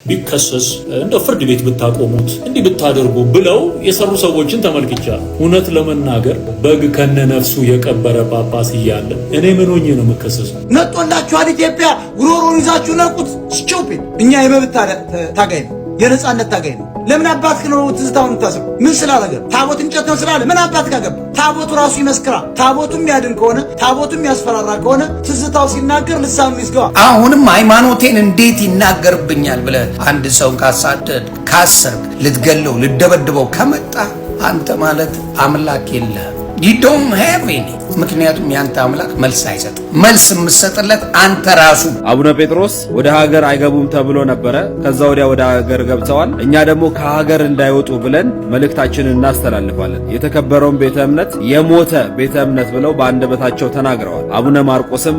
ቢከሰስ እንደ ፍርድ ቤት ብታቆሙት እንዲህ ብታደርጉ ብለው የሰሩ ሰዎችን ተመልክቻለሁ። እውነት ለመናገር በግ ከነነፍሱ የቀበረ ጳጳስ እያለ እኔ ምን ሆኜ ነው የምከሰሰው? ነጦላችኋል። ኢትዮጵያ ጉሮሮን ይዛችሁ ነቁት። Stupid። እኛ የመብት ታጋይ ነው፣ የነጻነት ታጋይ ነው። ለምን አባትክ ነው ትዝታውን የምታስረው? ምን ስላደረገ? ታቦት እንጨት ነው ስላለ ምን አባትክ አገባ? ታቦቱ ራሱ ይመስክራ። ታቦቱ የሚያድን ከሆነ፣ ታቦቱ የሚያስፈራራ ከሆነ፣ ትዝታው ሲናገር ልሳኑ ይዝጋዋ። አሁንም ሃይማኖቴን እንዴት ይናገርብኛል ብለህ አንድ ሰውን ካሳደድ፣ ካሰርክ፣ ልትገለው ልደበድበው ከመጣ አንተ ማለት አምላክ የለህም። You don't have any። ምክንያቱም ያንተ አምላክ መልስ አይሰጥም። መልስ የምትሰጥለት አንተ ራሱ። አቡነ ጴጥሮስ ወደ ሀገር አይገቡም ተብሎ ነበረ። ከዛ ወዲያ ወደ ሀገር ገብተዋል። እኛ ደግሞ ከሀገር እንዳይወጡ ብለን መልእክታችንን እናስተላልፋለን። የተከበረውን ቤተ እምነት የሞተ ቤተ እምነት ብለው በአንደበታቸው ተናግረዋል። አቡነ ማርቆስም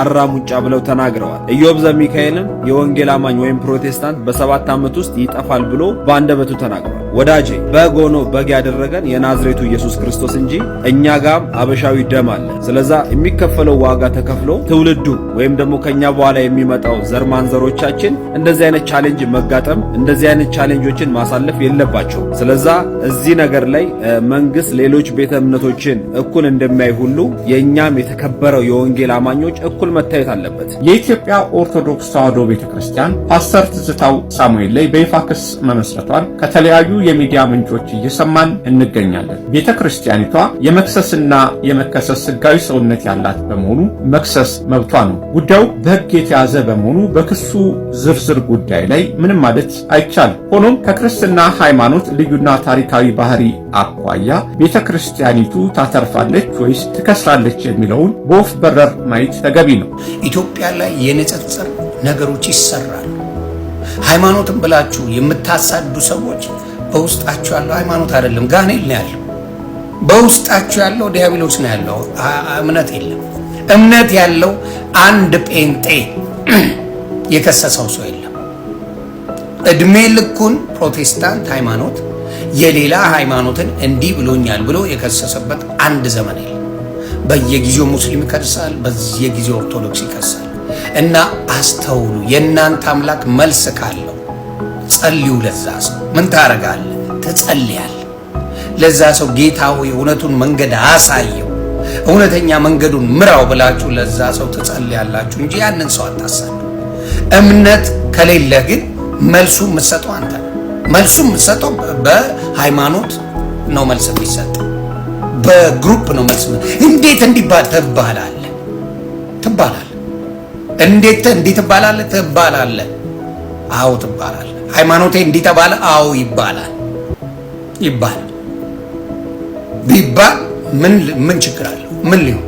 አራሙጫ ብለው ተናግረዋል። ኢዮብ ዘሚካኤልም የወንጌል አማኝ ወይም ፕሮቴስታንት በ7 ዓመት ውስጥ ይጠፋል ብሎ በአንደበቱ ተናግሯል። ወዳጄ፣ በግ ሆኖ በግ ያደረገን የናዝሬቱ ኢየሱስ ክርስቶስ እንጂ እኛ ጋም አበሻዊ ደም አለ። ስለዛ የሚከፈለው ዋጋ ተከፍሎ ትውልዱ ወይም ደግሞ ከኛ በኋላ የሚመጣው ዘር ማንዘሮቻችን እንደዚህ አይነት challenge መጋጠም፣ እንደዚህ አይነት challenge ኦችን ማሳለፍ የለባቸውም። ስለዛ እዚህ ነገር ላይ መንግስት ሌሎች ቤተ እምነቶችን እኩል እንደሚያይ ሁሉ የእኛም የተከበረው የወንጌል አማኞች እኩል መታየት አለበት። የኢትዮጵያ ኦርቶዶክስ ተዋሕዶ ቤተክርስቲያን ፓስተር ትዝታው ሳሙኤል ላይ በይፋ ክስ መመስረቷን ከተለያዩ የሚዲያ ምንጮች እየሰማን እንገኛለን። ቤተክርስቲያኒቷ የመክሰስና የመከሰስ ሕጋዊ ሰውነት ያላት በመሆኑ መክሰስ መብቷ ነው። ጉዳዩ በሕግ የተያዘ በመሆኑ በክሱ ዝርዝር ጉዳይ ላይ ምንም ማለት አይቻልም። ሆኖም ከክርስትና ሃይማኖት ልዩና ታሪካዊ ባህሪ አኳያ ቤተ ክርስቲያኒቱ ታተርፋለች ወይስ ትከስራለች የሚለውን በወፍ በረር ማየት ተገቢ ነው። ኢትዮጵያ ላይ የንጽጽር ነገሮች ይሰራሉ። ሃይማኖትን ብላችሁ የምታሳዱ ሰዎች በውስጣችሁ ያለው ሃይማኖት አይደለም፣ ጋኔል ነው ያለው። በውስጣችሁ ያለው ዲያብሎስ ነው ያለው። እምነት የለም። እምነት ያለው አንድ ጴንጤ የከሰሰው ሰው የለም። እድሜ ልኩን ፕሮቴስታንት ሃይማኖት የሌላ ሃይማኖትን እንዲህ ብሎኛል ብሎ የከሰሰበት አንድ ዘመን የለም። በየጊዜው ሙስሊም ይከሳል፣ በየጊዜው ኦርቶዶክስ ይከሳል። እና አስተውሉ። የእናንተ አምላክ መልስ ካለው ጸልዩ። ለዛ ሰው ምን ታደርጋለህ? ትጸልያለህ። ለዛ ሰው ጌታ ሆይ እውነቱን መንገድ አሳየው፣ እውነተኛ መንገዱን ምራው ብላችሁ ለዛ ሰው ትጸልያላችሁ እንጂ ያንን ሰው አታሳዱ። እምነት ከሌለ ግን መልሱ የምትሰጠው አንተ ነህ። መልሱ የምትሰጠው በሃይማኖት ነው። መልስ የሚሰጠው በ group ነው። መልስ እንዴት እንዲባል ትባላለህ ትባላለህ። እንዴት እንዲህ ትባላለህ ትባላለህ። አዎ ትባላለህ። ሃይማኖቴ እንዲህ ተባለ፣ አዎ ይባላል ይባላል። ቢባል ምን ምን ችግር አለው? ምን ሊሆን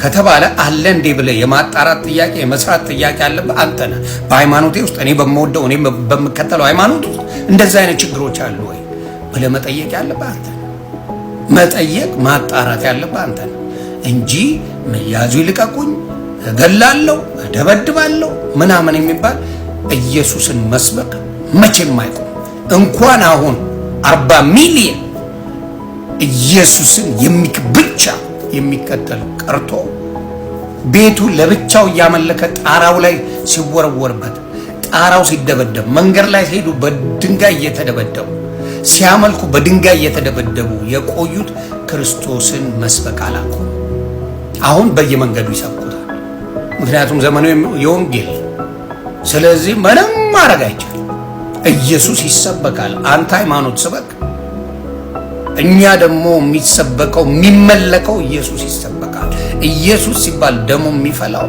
ከተባለ አለ እንዴ ብለህ የማጣራት ጥያቄ፣ የመስራት ጥያቄ አለብህ አንተ ነህ። በሃይማኖቴ ውስጥ፣ እኔ በምወደው፣ እኔ በምከተለው ሃይማኖት ውስጥ እንደዚህ አይነት ችግሮች አሉ ወይ ብለህ መጠየቅ ያለብህ አንተ ነህ። መጠየቅ ማጣራት ያለብህ አንተ ነህ እንጂ መያዙ ይልቀቁኝ፣ እገላለሁ፣ እደበድባለሁ ምናምን የሚባል ኢየሱስን መስበክ መቼም አይቆም። እንኳን አሁን 40 ሚሊዮን ኢየሱስን ብቻ የሚከተል ቀርቶ ቤቱ ለብቻው እያመለከ ጣራው ላይ ሲወረወርበት፣ ጣራው ሲደበደብ፣ መንገድ ላይ ሲሄዱ በድንጋይ እየተደበደቡ፣ ሲያመልኩ በድንጋይ እየተደበደቡ የቆዩት ክርስቶስን መስበክ አላቆሙ። አሁን በየመንገዱ ይሰብኩታል። ምክንያቱም ዘመኑ የወንጌል። ስለዚህ ምንም ማድረግ አይቻልም። ኢየሱስ ይሰበካል። አንተ ሃይማኖት ስበክ፣ እኛ ደግሞ የሚሰበከው የሚመለከው ኢየሱስ ይሰበካል። ኢየሱስ ሲባል ደሞ የሚፈላው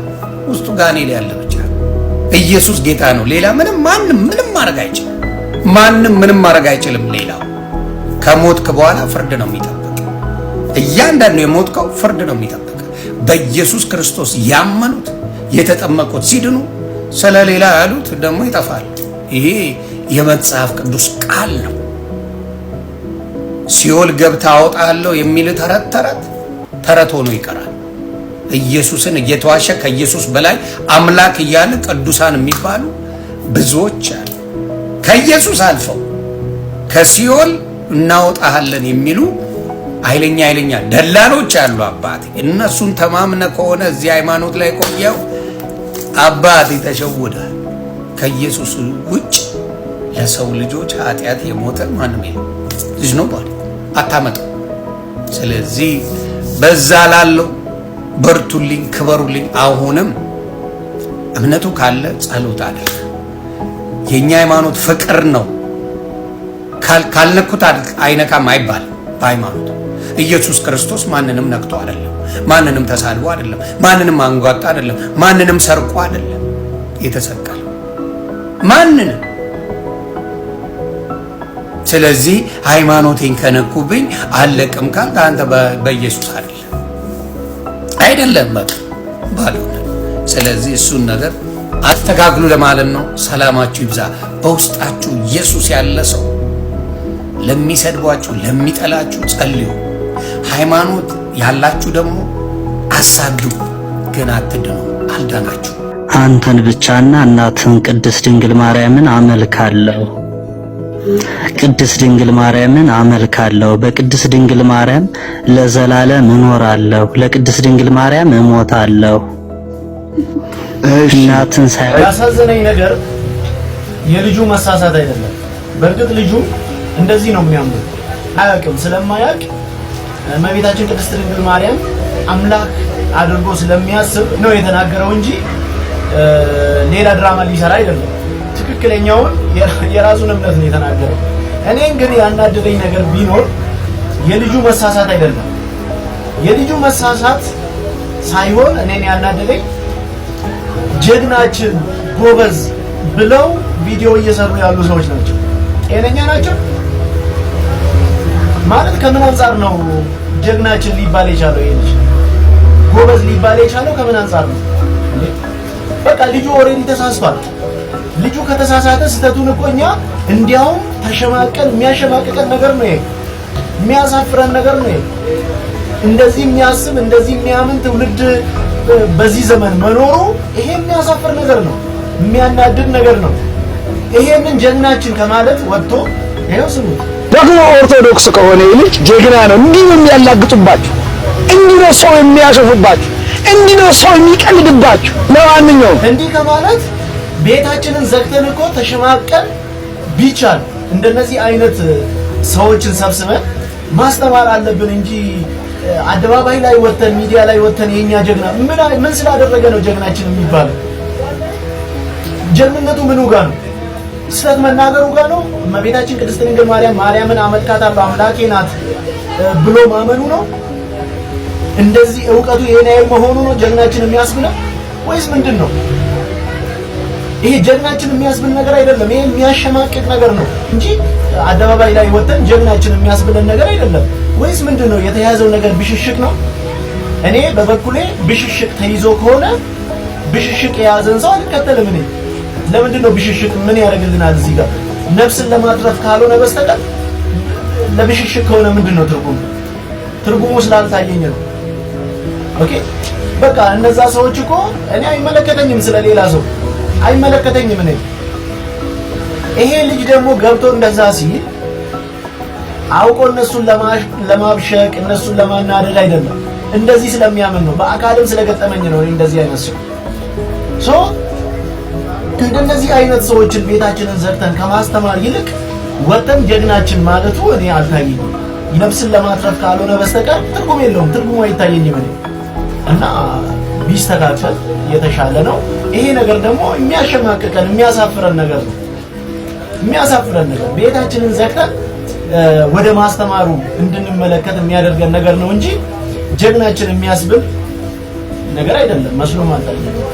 ውስጡ ጋኔል ያለ ብቻ። ኢየሱስ ጌታ ነው። ሌላ ምንም ማንም ምንም ማድረግ አይችልም። ማንም ምንም ማድረግ አይችልም። ሌላው ከሞትክ በኋላ ፍርድ ነው የሚጠብቅ። እያንዳንዱ የሞትከው ፍርድ ነው የሚጠብቅ። በኢየሱስ ክርስቶስ ያመኑት የተጠመቁት ሲድኑ፣ ስለ ሌላ ያሉት ደግሞ ይጠፋል። ይሄ የመጽሐፍ ቅዱስ ቃል ነው። ሲኦል ገብታ አወጣለሁ የሚል ተረት ተረት ተረት ሆኖ ይቀራል። ኢየሱስን እየተዋሸ ከኢየሱስ በላይ አምላክ እያለ ቅዱሳን የሚባሉ ብዙዎች አሉ። ከኢየሱስ አልፈው ከሲኦል እናወጣሃለን የሚሉ ኃይለኛ ኃይለኛ ደላሎች አሉ። አባቴ፣ እነሱን ተማምነ ከሆነ እዚህ ሃይማኖት ላይ ቆየው አባቴ ተሸውዳል። ከኢየሱስ ውጭ ለሰው ልጆች ኃጢአት የሞተ ማንም የለም። ልጅ ነው ባል አታመጣው። ስለዚህ በዛ ላለው በርቱልኝ፣ ክበሩልኝ። አሁንም እምነቱ ካለ ጸሎት አድርግ። የእኛ ሃይማኖት ፍቅር ነው። ካልነኩት አይነካም አይባልም። በሃይማኖት ኢየሱስ ክርስቶስ ማንንም ነክቶ አይደለም፣ ማንንም ተሳድቦ አይደለም፣ ማንንም አንጓጦ አይደለም፣ ማንንም ሰርቆ አይደለም የተሰቀለው፣ ማንንም። ስለዚህ ሃይማኖቴን ከነኩብኝ አለቅም ካልክ አንተ በኢየሱስ አይደለም አይደለም፣ በቃ ባዶ። ስለዚህ እሱን ነገር አስተካክሉ ለማለት ነው። ሰላማችሁ ይብዛ። በውስጣችሁ ኢየሱስ ያለ ሰው ለሚሰድቧችሁ፣ ለሚጠላችሁ ጸልዩ። ሃይማኖት ያላችሁ ደግሞ አሳዱ፣ ግን አትድኑ። አልዳናችሁ። አንተን ብቻና እናትህን ቅድስት ድንግል ማርያምን አመልካለሁ። ቅድስት ድንግል ማርያምን አመልካለሁ። በቅድስት ድንግል ማርያም ለዘላለም እኖራለሁ። ለቅድስት ድንግል ማርያም እሞታለሁ። እናትን ሳይሆን ያሳዘነኝ ነገር የልጁ መሳሳት አይደለም። በእርግጥ ልጁ እንደዚህ ነው የሚያምነው፣ አያውቅም። ስለማያውቅ እመቤታችን ቅድስት ድንግል ማርያም አምላክ አድርጎ ስለሚያስብ ነው የተናገረው እንጂ ሌላ ድራማ ሊሰራ አይደለም። ትክክለኛውን የራሱን እምነት ነው የተናገረው። እኔን ግን ያናደደኝ ነገር ቢኖር የልጁ መሳሳት አይደለም። የልጁ መሳሳት ሳይሆን እኔን ያናደደኝ ጀግናችን ጎበዝ ብለው ቪዲዮ እየሰሩ ያሉ ሰዎች ናቸው። ጤነኛ ናቸው ማለት ከምን አንጻር ነው ጀግናችን ሊባል የቻለው? ይሄ ልጅ ጎበዝ ሊባል የቻለው ከምን አንጻር ነው? በቃ ልጁ already ተሳስቷል። ልጁ ከተሳሳተ ስህተቱን እኮ እኛ እንዲያውም ተሸማቀን፣ የሚያሸማቅቀን ነገር ነው ይሄ፣ የሚያሳፍረን ነገር ነው ይሄ። እንደዚህ የሚያስብ፣ እንደዚህ የሚያምን ትውልድ በዚህ ዘመን መኖሩ ይሄ የሚያሳፍር ነገር ነው፣ የሚያናድድ ነገር ነው። ይሄንን ጀግናችን ከማለት ወጥቶ ይሄው ስሙት። ደግሞ ኦርቶዶክስ ከሆነ ልጅ ጀግና ነው። እንዲህ ነው የሚያላግጡባችሁ፣ እንዲህ ነው ሰው የሚያሾፍባችሁ፣ እንዲህ ነው ሰው የሚቀልድባችሁ። ለማንኛውም እንዲህ ከማለት ቤታችንን ዘግተን እኮ ተሸማቀን ቢቻል እንደነዚህ አይነት ሰዎችን ሰብስበን ማስተማር አለብን እንጂ አደባባይ ላይ ወጥተን፣ ሚዲያ ላይ ወጥተን የኛ ጀግና ምን ስላደረገ ነው ጀግናችን የሚባለው? ጀግንነቱ ምኑ ጋር ነው? ስህተት መናገሩ ጋር ነው? እመቤታችን ቅድስት ድንግል ማርያም ማርያምን አመልካታለሁ አምላኬ ናት ብሎ ማመኑ ነው? እንደዚህ እውቀቱ ይሄን ያህል መሆኑ ነው ጀግናችን የሚያስብለው ወይስ ምንድን ነው? ይሄ ጀግናችን የሚያስብል ነገር አይደለም። ይሄ የሚያሸማቅቅ ነገር ነው እንጂ አደባባይ ላይ ወጥተን ጀግናችን የሚያስብለን ነገር አይደለም። ወይስ ምንድን ነው የተያዘው ነገር? ብሽሽቅ ነው። እኔ በበኩሌ ብሽሽቅ ተይዞ ከሆነ ብሽሽቅ የያዘን ሰው አልከተልም። እኔ ለምንድን ነው ብሽሽቅ ምን ያደርግልናል? እዚህ ጋር ነፍስን ለማትረፍ ካልሆነ በስተቀር ለብሽሽቅ ከሆነ ምንድን ነው ትርጉሙ? ትርጉሙ ስላልታየኝ ነው። Okay፣ በቃ እነዛ ሰዎች እኮ እኔ አይመለከተኝም፣ ስለሌላ ሰው አይመለከተኝም። እኔ ይሄ ልጅ ደግሞ ገብቶ እንደዛ ሲል አውቆ እነሱን ለማብሸቅ፣ እነሱን ለማናደድ አይደለም። እንደዚህ ስለሚያምን ነው። በአካልም ስለገጠመኝ ነው። እኔ እንደዚህ አይነት ሰው፣ so እንደነዚህ አይነት ሰዎችን ቤታችንን ዘግተን ከማስተማር ይልቅ ወጥተን ጀግናችን ማለቱ እኔ አልታየኝም። ነፍስን ለማትረፍ ካልሆነ በስተቀር ትርጉም የለውም። ትርጉሙ አይታየኝም እኔ እና ቢስተካከል የተሻለ ነው። ይሄ ነገር ደግሞ የሚያሸማቅቀን፣ የሚያሳፍረን ነገር ነው። የሚያሳፍረን ነገር፣ ቤታችንን ዘግተን ወደ ማስተማሩ እንድንመለከት የሚያደርገን ነገር ነው እንጂ ጀግናችን የሚያስብል ነገር አይደለም። መስሎም አልታየኝም።